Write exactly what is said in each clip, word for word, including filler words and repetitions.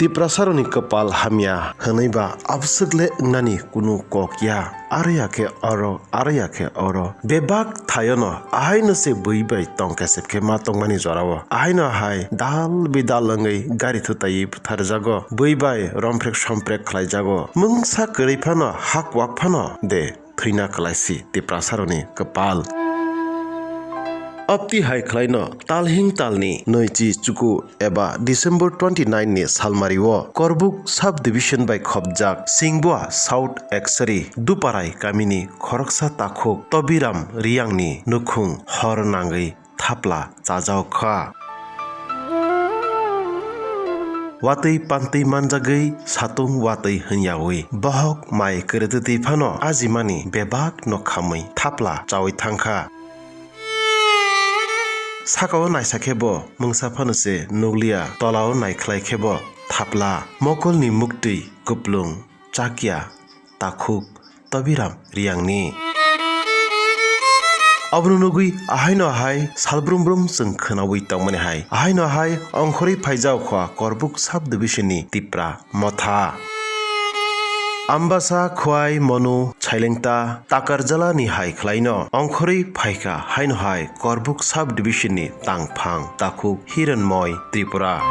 Tiprasarokni kwpal hamya hwnwi ba abswk le wngnani kunu kok ya. Aro ya khe oro, aro ya khe oro. Bebak thaiono ahaino se bui bai tong kesep khe ma tongmani jorao. Ahaino hai dal bidal wngwi gari thutaiwi butharjago. Bui bai romprek somprek khlaijago. Mungsa kwrwi phano hak wak phano de thwina kwlaisi Tiprasarokni kwpal. Abti hai khlaino talhing talni nwichi chuku eba December twenty nine ni salmario Korbuk sub division bai khopjak Singbua South Eksari Duparai kamini khoroksa takhuk Tobiram Riyangni nukhung hor nangwi thapla chajak kha. Watwi pantwi manjagwi satung watwi hwnyawi bohok mai kwrwtwtwi phano ajimani bebak no khamwi thapla chawi thangkha. Sakao naisa khe bo mungsa phano se nukliya, tolao naikhlai khe bo thapla. Mokolni muktwi kwplung chakya takhuk Tobiram Riyangni. Abono nugwi ahaino hai salbrum brum chwng khwnawi tongmani hai. Ahaino hai ongkhorwi phaijak kha Korbuk sub division ni Tipra Motha. Ambasa, Khwai, Monu, Sailengta, Takarjala ni hai khlaino ongkhorwi phaikha haino hai Korbuk sub division ni tangphang takhuk Hiranmoi Tripura.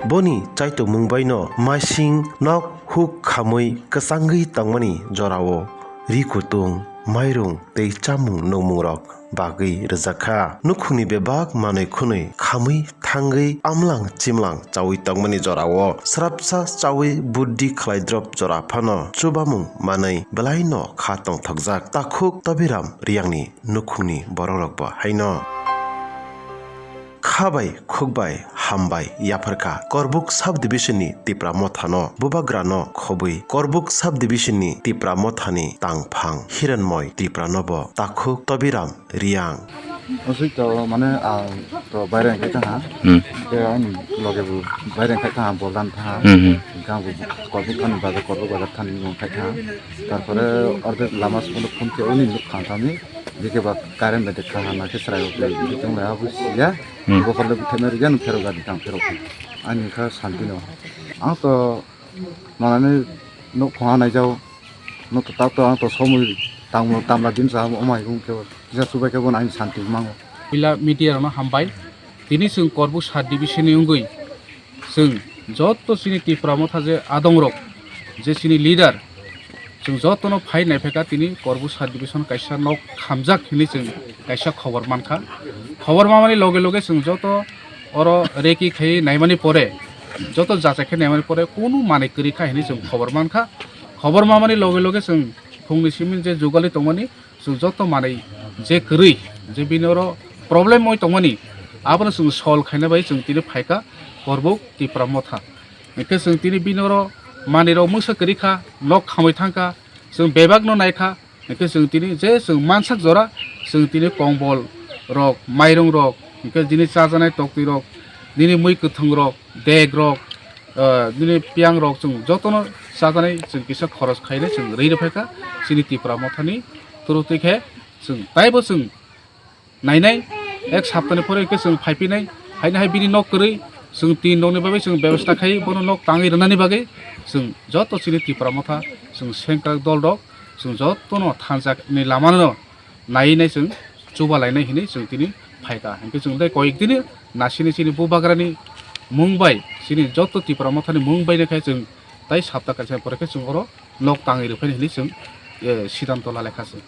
Boni chaitomung baino maising nok huk khamwi kwchangwi tongmani jorao ri kutung, mairung tei chamung nungmungrok bagwi rwjak kha. Nukhungni bebak manwi khwnwi khamwi thangwi amlang chimlang chawi tongmani jorao srapsa chawi buddi khlaidrop jora phano chubamung manwi belaino kha tongthokjak. Takhuk Tobiram Riyangni nukhungni borokrokbo haino. Kha bai khuk bai hambai yapharkha Korbuk sub division ni Tipra Mothano, bubagrano khobwi Korbuk sub division ni Tipra Mothani tangphang Hiranmoi Tripuranobo takhuk Tobiram Riyang. Aswk to mane, ah, to baire khai tangha. Hmm. Ke ani loge bo baire khai tangha, boldan tangha. Hmm, hmm. Hingke ang bo Korbuk thani bajar, Korbuk bajar thani nung khai tangha. Tarpore ordek lama songno phone khe uni nuk khang thani. Jeke ba current bai de kaham ma khe chwrai rok bai bitung lai abo siya. Hmm. Bokhorle bwthaima rwya nung pherok gari tang pherok. Ani kha santi no. Ang to manani nuk khonga naijao. Nuk to tak to ang to somoi tangmo tamla din sa omo hai kung khe kisa chubai khe bo ani santi mango. Pila media rokno hambai. Tini chwng Korbuk sub division ni wngwi chwng joto chini Tipra Motha je adongrok, je chini leader, chwng jotono phai naiphaikha tini Korbuk sub division kaisa nok khamjak hinwi chwng kaisa khobor mankha. Khobor mamani loge loge chwng joto oro reki khai naimani pore, joto jachai khe naimani pore kunu manwi kwrwi kha hinwi chwng khobor mankha. Khobor mamani loge loge chwng phungni simi je jugali tongmani, chwng joto manwi je kwrwi, je bini oro problem oi tongmani, abono chwng solve khaina bai chwng tini phaikha Korbuk Tipra Motha. Hwnkhe chwng tini bini oro manwi rok mungsa kwrwi kha, nok khamwi thangkha, chwng bebak no naikha, hwnkhe chwng tini je chwng mansak jora, chwng tini kombol rok, mairung rok, hwnkhe tini chajaknai toktwi rok, nini mui kwthwng rok, dek rok, ah, nini piyang rok chwng jotono chajaknai chwng kisa khoros khainai chwng rwi rwphaikha chini Tipra Mothani through twi khe chwng taibo chwng nainai ek saptani pore khe chwng phaiphinai haino hai bini nok kwrwi chwng tin rokni bagwi chwng bebostha khai bono nok tangwi rwnani bagwi chwng joto chini Tipra Motha chwng sengkrak dol rok chwng jotono thansa ni lamano naiwi nai chwng chuba lainai hinwi chwng tini phaikha. Hinkhe chwng tei koyek dini nasini chini bubagrani mung bai chini joto Tipra Mothani mung bai khe chwng tei sapta kaisa pore khe chwng oro nok tangwi rwphani hinwi chwng, eh, sidanto lalaikha chwng.